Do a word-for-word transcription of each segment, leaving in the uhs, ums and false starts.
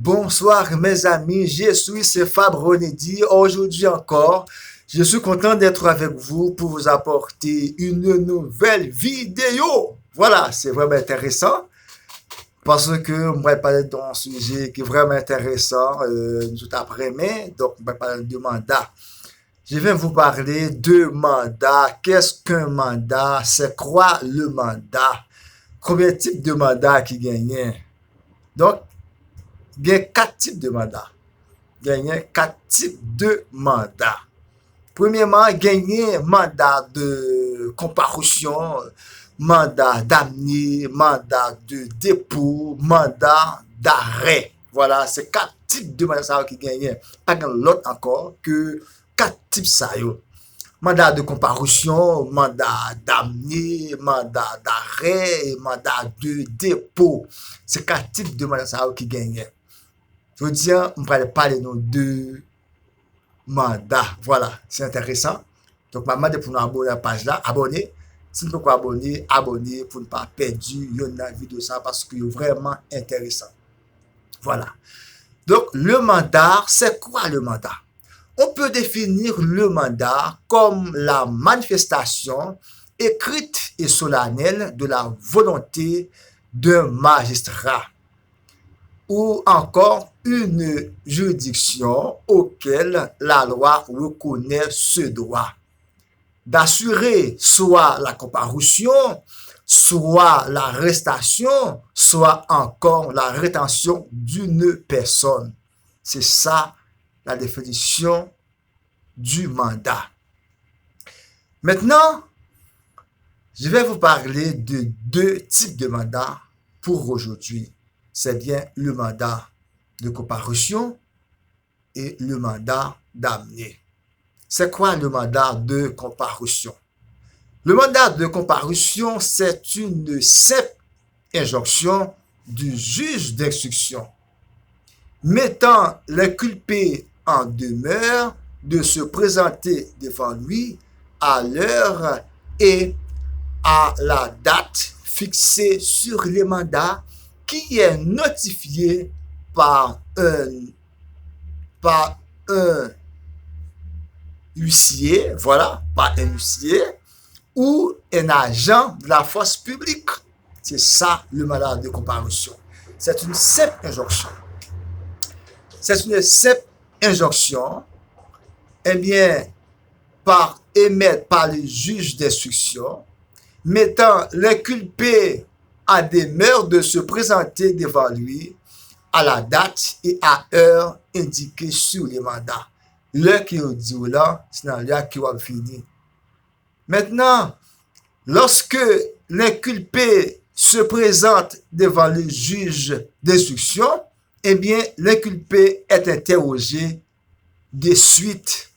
Bonsoir mes amis, je suis Sefab Ronedy. Aujourd'hui encore, je suis content d'être avec vous pour vous apporter une nouvelle vidéo. Voilà, c'est vraiment intéressant parce que mwen pral pale de yon sijè ki vrèman enteresan, euh, nou tout ap renmen, donk mwen pral pale de manda. Je vais vous parler de mandat. Qu'est-ce qu'un mandat? C'est quoi le mandat? Konbyen tip de manda ki genyen? Donk, gen kat tip de manda. Genyen kat tip de manda. Premyèman, genyen manda de konparisyon, manda damne, manda de depo, manda darè. Vwala, se kat tip de manda sa yo ki genyen. Pa gen lòt ankò ke kat tip sa yo. Manda de konparisyon, manda damne, manda darè, e manda de depo. Se kat tip de manda sa yo ki genyen. Jodi a, m pral pale nou de manda. Vwala, se enteresan. Donk, m ap mande pou nou abone a paj la, abone. Si n poko abone, abone pou n pa pèdi yonn nan videyo sa, paske yo vrèman enteresan. Voilà. Donc, le mandat, c'est quoi le mandat? On peut définir le mandat comme la manifestation écrite et solennelle de la volonté d'un magistrat ou encore une juridiction auquel la loi reconnaît ce droit d'assurer soit la comparution, soit l'arrestation, soit encore la rétention d'une personne. C'est ça la définition du mandat. Maintenant, je vais vous parler de deux types de mandats pour aujourd'hui. C'est bien le mandat de comparution et le mandat d'amener. C'est quoi le mandat de comparution? Le mandat de comparution, c'est une simple injonction du juge d'instruction mettant l'inculpé en demeure de se présenter devant lui à l'heure et à la date fixée sur le mandat qui est notifié par un, par un huissier, voilà, par un huissier ou un agent de la force publique. C'est ça le mandat de comparution. C'est une simple injonction. C'est une simple injonction, eh bien, par, émise par le juge d'instruction, mettant l'inculpé en demeure de se présenter devant lui à la date et à heure indiquée sur le mandat. Lè ke yo di w la, se nan lè a ke w ap vini. Maintenant, lorsque l'inculpé se présente devant le juge d'instruction, eh bien, l'inculpé est interrogé de suite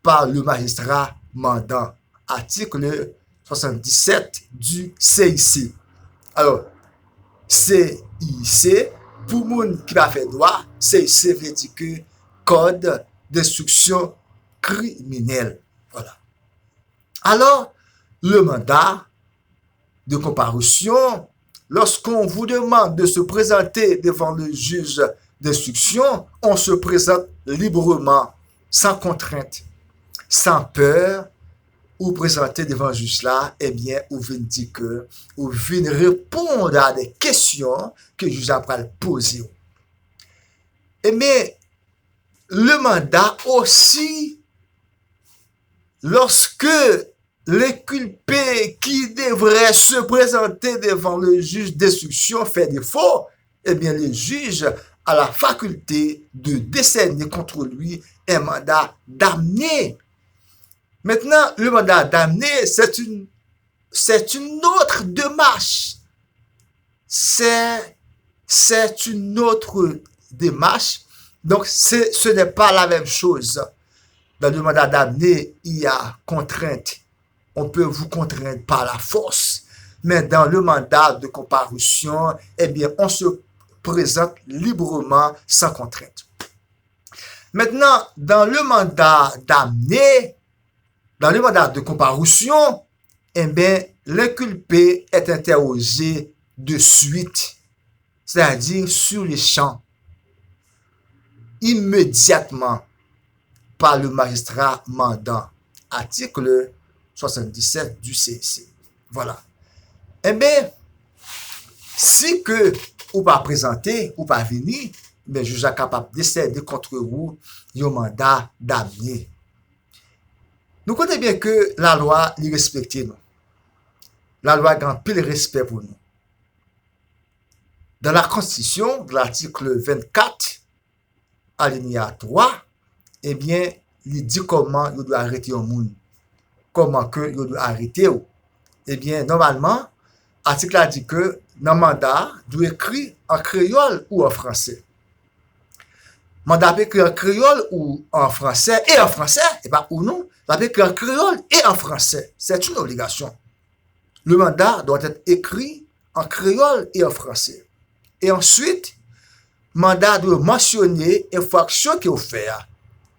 par le magistrat mandant. Article soixante-dix-sept du C I C. Alors, C I C, pou moun ki pa fè dwa, C I C vle di ke Code d'instruction criminelle. Voilà. Alors, le mandat de comparution, lorsqu'on vous demande de se présenter devant le juge d'instruction, on se présente librement, sans contrainte, sans peur, ou prezante devan jij la, ebyen, ou vin di ke, ou vin reponn a de kesyon ke jij la pral poze w. Ebyen, le mandat aussi, lorsque l'inculpé qui devrait se présenter devant le juge d'instruction fait défaut, eh bien, le juge a la faculté de décerner contre lui un mandat d'amener. Maintenant, le mandat d'amener, c'est une, c'est une autre démarche. C'est, c'est une autre démarche. Donc, c'est, ce n'est pas la même chose. Dans le mandat d'amener, il y a contrainte. On peut vous contraindre par la force. Mais dans le mandat de comparution, eh bien, on se présente librement, sans contrainte. Maintenant, dans le mandat d'amener, dans le mandat de comparution, eh bien, l'inculpé est interrogé de suite, c'est-à-dire sur le champ. immédiatement par le magistrat mandant. Article soixante-dix-sept du C E C. Voilà. Enben, si ke ou pa prezante, ou pa vini, enben, jij la kapab desède kont ou yon manda damne. Nou konnen byen ke lalwa, li respekte nou. Lalwa gen anpil respè pou nou. Dans la Constitution, dans l'article vingt-quatre, alinéa twa, ebyen, li di kòman yo dwe arete yon moun. Kòman ke yo dwe arete w. Ebyen, nòmalman, atik la di ke nan manda a, dwe ekri an kreyòl ou an fransè. Manda ap ekri an kreyòl ou an fransè, e an fransè, e pa ou non, l ap ekri an kreyòl e an fransè. C'est une obligation. Le mandat doit être écrit en créole et en français. Et ensuite, manda dwe mansyone enfraksyon ke w fè a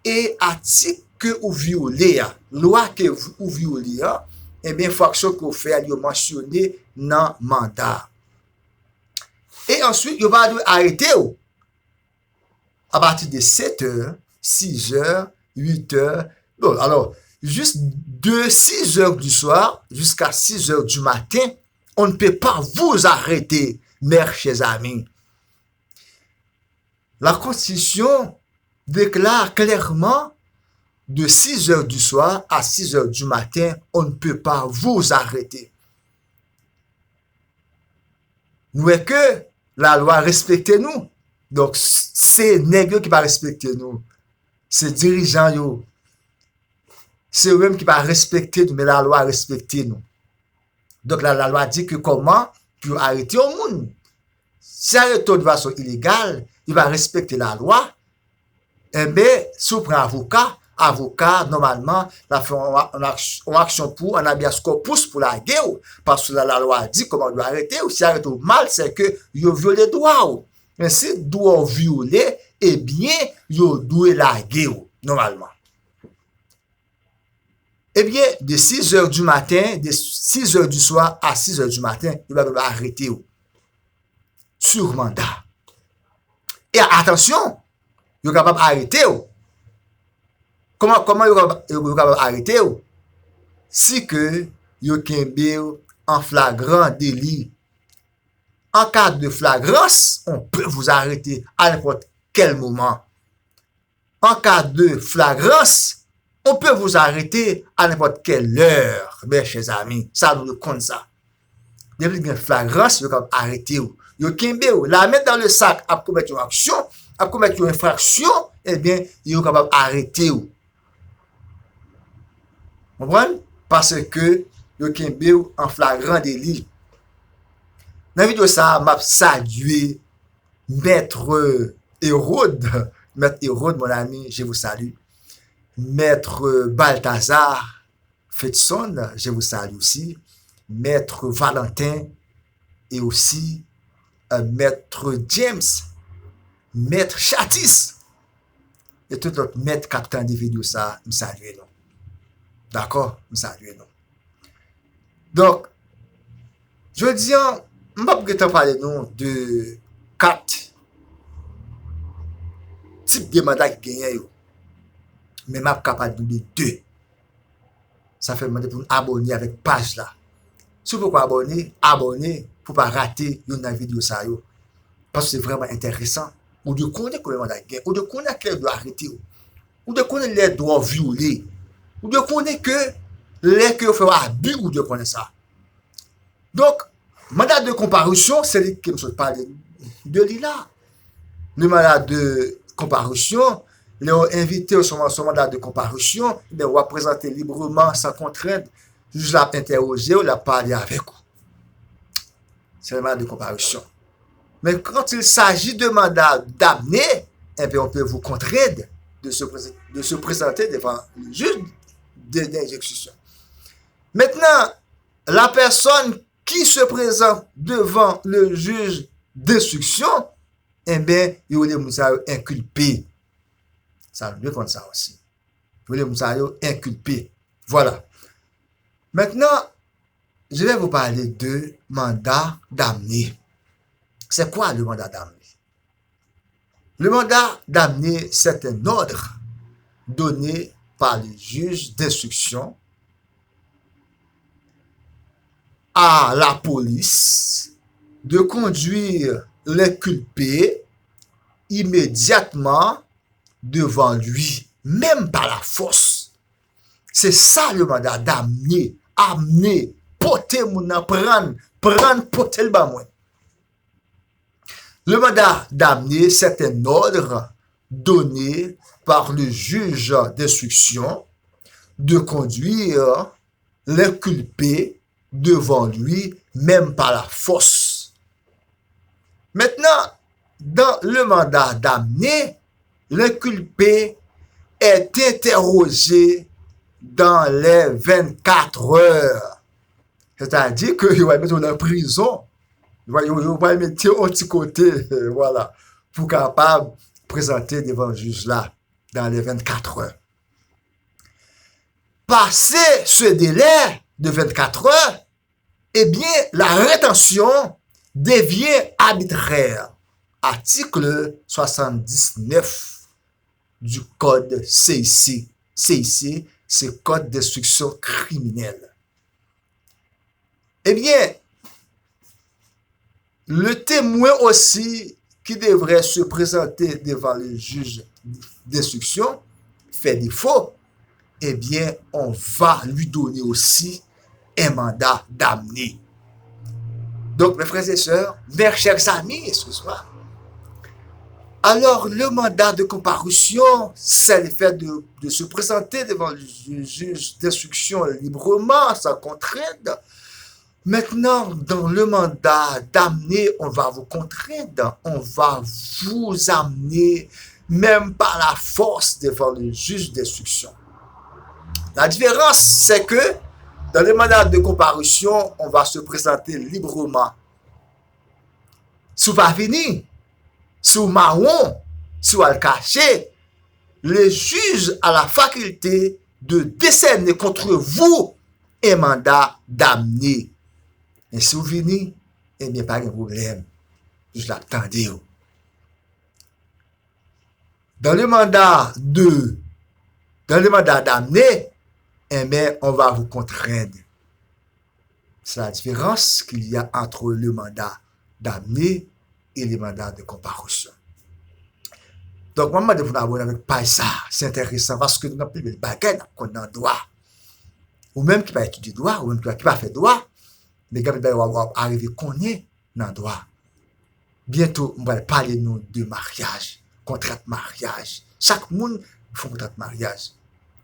e atik ke ou vyole a, lwa ke ou vyole a, ebyen, enfraksyon ke ou fè a, yo mansyone nan manda a. E answit, yo pa dwe arete w apati de sèt è, sis è, uit è. Bon, alò, jis de six heures du soir jusqu'à six heures du matin, on ne peut pas vous arrêter, mes chers amis. La Constitution déclare clairement, de six heures du soir à six heures du matin, on ne peut pas vous arrêter. Nou wè ke lalwa respekte nou. Donk, s- se nèg yo ki pa respekte nou. Se dirijan yo. Se yo menm ki pa respekte nou, men lalwa respekte nou. Donk, la, lalwa di ke kòman pou yo arete yon moun. Si arete w de fason ilegal, li pa respekte lalwa, enben, si w pran avoka, avoka, nòmalman, l ap fè yon, yon aks- yon aksyon pou w, an habeas corpus pou lage w, paske la, lalwa di kòman yo dwe arete w. Si yo arete w mal, se ke yo vyole dwa w. Men si dwa w vyole, ebyen, yo dwe lage w, nòmalman. Ebyen, de six heures du matin, de six heures du soir à six heures du matin, yo pa kapab arete w. Sur manda. E atansyon, yo kapab arete w. Kòman, kòman yo kapab, yo, yo kapab arete w? Si ke yo kenbe w an flagran deli. En cas de flagrance, on peut vous arrêter à n'importe quel moment. En cas de flagrance, on peut vous arrêter à n'importe quelle heure, mes chers amis. Sa, nou dwe konn sa. Depi gen flagrans, yo kapab arete w. Yo kenbe w, la main dans le sac, ap komèt yon aksyon, ap komèt yon enfraksyon, ebyen, yo kapab arete w. Konprann? Paske yo kenbe w an flagran deli. Nan videyo sa a, m ap salye Maître Hérode, Maître Hérode, mon ami, je vous salue. Maître Balthazar Fetson, je vous salue aussi. Maître Valentin et aussi euh, Maître James, Maître Chatis, e tout lòt mèt k ap tande videyo sa a, m salye nou. Dakò? M salye nou. Donk, jodi a, m p ap gentan pale nou de kat tip de manda ki genyen yo. Men m ap ka pale nou de de. Sa fè m mande pou nou abòne avèk paj la. Si w poko abòne, abòne pou w pa rate youn nan videyo sa yo. Paske se vrèman enteresan. Ou dwe konnen konbyen manda ki gen. Ou dwe konnen kilè yo dwe arete w. Ou dwe konnen lè dwa w vyole. Ou dwe konnen ke lè ke yo fè w abi, ou dwe konnen sa. Donk, mandat de comparution, se li ke m sot pale de li la. Le mandat de comparution, lè yo envite w sou, sou mandat de comparution, ebyen, w ap prezante libreman, san kontrent, jij la ap entèwoje w, l ap pale avèk ou. Se le mandat de comparution. Mais quand il s'agit de mandat d'amener, eh bien, on peut vous contraindre de se, pré- de se présenter devant le juge de- d'instruction. Maintenant, la personne qui se présente devant le juge d'instruction, enben, yo rele moun sa yo enkilpe. Sa, nou dwe konn sa osi. Yo rele moun sa yo enkilpe. Voilà. Maintenant, je vais vous parler de mandat d'amener. C'est quoi le mandat d'amener? Le mandat d'amener certains ordres donnés par le juge d'instruction à la police de conduire l'inculpé immédiatement devant lui, même par la force. Se sa le mandat d'amener, amener, pote moun nan, pran, pran, pote l ban mwen. Le mandat d'amener certains ordres donnés par le juge d'instruction de conduire l'inculpé devant lui, même par la force. Maintenant, dans le mandat d'amener, l'inculpé est interrogé dans les vingt-quatre heures. Sètadi ke yo va mete w nan prizon. Yo, yo, yo va mete w yon ti kote, vwala, pou kapab prezante devan jij la dans les vingt-quatre heures. Passé ce délai de vingt-quatre heures, eh bien, la rétention devient arbitraire. Article soixante-dix-neuf du code C I C. C I C, c'est Code d'instruction criminelle. Eh bien, le témoin aussi qui devrait se présenter devant le juge d'instruction fait défaut, eh bien, on va lui donner aussi un mandat d'amener. Donc, mes frères et sœurs, mes chers amis, excuse-moi. Alors, le mandat de comparution, c'est le fait de, de se présenter devant le ju- juge d'instruction librement, sans contrainte. Maintenant, dans le mandat d'amener, on va vous contraindre, on va vous amener, même par la force, devant le juge d'instruction. La différence, c'est que dans le mandat de comparution, on va se présenter librement. Si w pa vini, si w mawon, si w al kache, le juge a la faculté de décerner contre vous un mandat d'amener. Men si w vini, ebyen, pa gen pwoblèm. Jij la ap tande w. Dans le mandat de, dans le mandat d'amener, eh bien, on va vous contraindre. C'est la différence qu'il y a entre le mandat d'amener et le mandat de comparution. Donk, mwen mande pou nou abone avèk paj sa. Se enteresan paske nou gen anpil bèl bagay n ap konn nan dwa. Ou menm ki pa etidye dwa, ou menm ki pa, ki pa fè dwa, men gen anpil bagay w ap, w ap arive konnen nan dwa. Byento, m pral pale nou de maryaj, kontra maryaj. Chak moun fè yon kontra maryaj.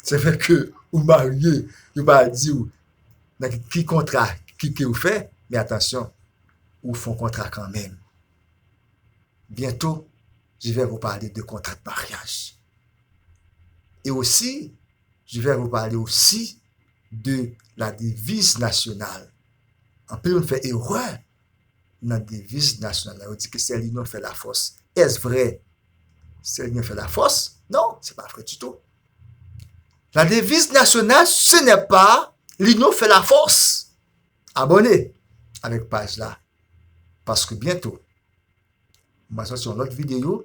Se vre ke ou marye, yo pa di w nan ki, ki kontra ki ke ou fè, men atansyon, ou fè yon kontra kanmenm. Bientôt, je vais vous parler de contrat de mariage. Et aussi, je vais vous parler aussi de la devise nationale. Anpil moun fè erè nan deviz nasyonal la. Yo di ke c'est l'union fait la force. Est-ce vrai? C'est l'union fait la force? Non, c'est pas vrai du tout. La devise nationale, ce n'est pas l'union fait la force. Abone avèk paj la. Paske byento, m ap sòti yon lòt videyo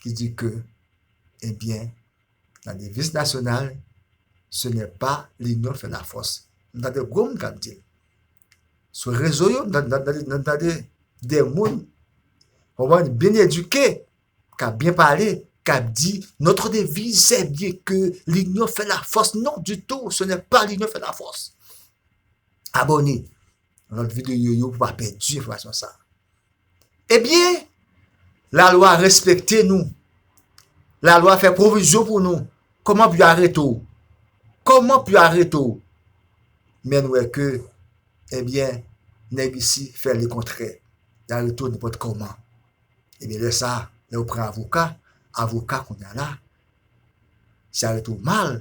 ki di ke, ebyen, la devise nationale, ce n'est pas l'union fait la force. M tande gwo moun k ap di l. Sou rezo yo, m tande, m tande, m tande de moun, konprann, byen edike, k ap byen pale, k ap di, notre devise, c'est bien que l'union fait la force. Non, du tout, ce n'est pas l'union fait la force. Abone. Lòt videyo yo pou pa pèdi enfòmasyon sa. Ebyen, lalwa respekte nou. Lalwa fè pwovizyon pou nou. Kòman pou yo arete w? Kòman pou yo arete w? Men nou wè ke, ebyen, nèg isi fè lekontrè. Y arete w nenpòt kòman. Ebyen, lè sa, lè yo pran avoka, avoka kounye a la, si arete w mal,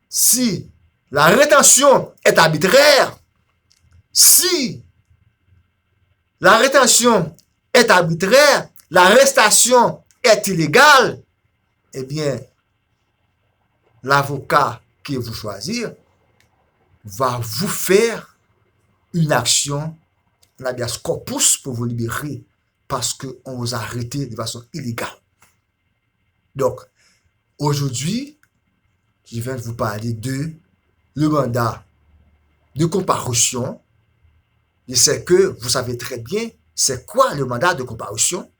si la rétention est arbitraire, si la rétention est arbitraire, l'arrestation est illégale, eh bien, l'avocat que vous choisir va vous faire une action, un habeas corpus, pour vous libérer parce qu'on vous a arrêté de façon illégale. Donc, aujourd'hui, je viens de vous parler de le mandat de comparution. Je sais que vous savez très bien c'est quoi le mandat de comparution.